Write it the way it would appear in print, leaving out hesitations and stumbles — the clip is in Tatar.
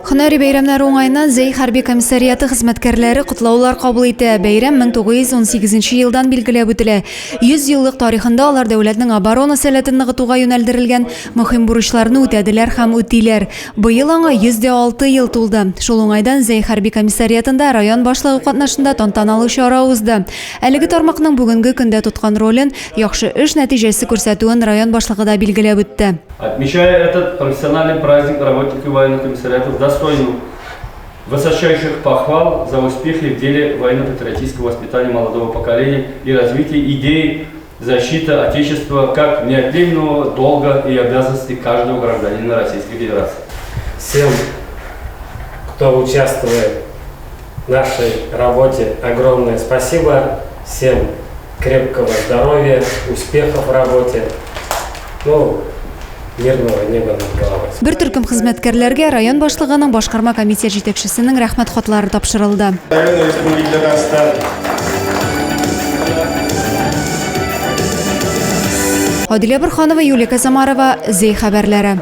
Һөнәри бәйрәмнәр уңаеннан Зәй хәрби комиссариаты хезмәткәрләре котлаулар кабул итә. Бәйрәм 1918 елдан билгеләп үтелә. 100 еллык тарихында алар дәүләтнең оборона сәләтен ныгытуга юнәлдерелгән мөһим бурычларны үтәделәр һәм үтиләр. Быел аңа 106 ел тулды. Шул уңайдан Зәй хәрби комиссариатында район башлыгы катнашында тантаналы чара узды. Әлеге тармакның бүгенге көндә тоткан ролен, яхшы эш нәтиҗәсе күрсәтүен район башлыгы да билгеләп үтте. Отмечая этот профессиональный праздник работники военных комиссариатов достойны высочайших похвал за успехи в деле военно-патриотического воспитания молодого поколения и развития идеи защиты Отечества как неотъемлемого долга и обязанности каждого гражданина Российской Федерации. Всем, кто участвует в нашей работе, огромное спасибо. Всем крепкого здоровья, успехов в работе. Ну, мирного неба над головой. Бер төркем хезмәткәрләргә район башлыгының башкарма комитет җитәкчесенең рәхмәт хатлары тапшырылды. Район Республики Татарстан. Адилә Борханова, Юлия Казамарова, Зәй хәбәрләре.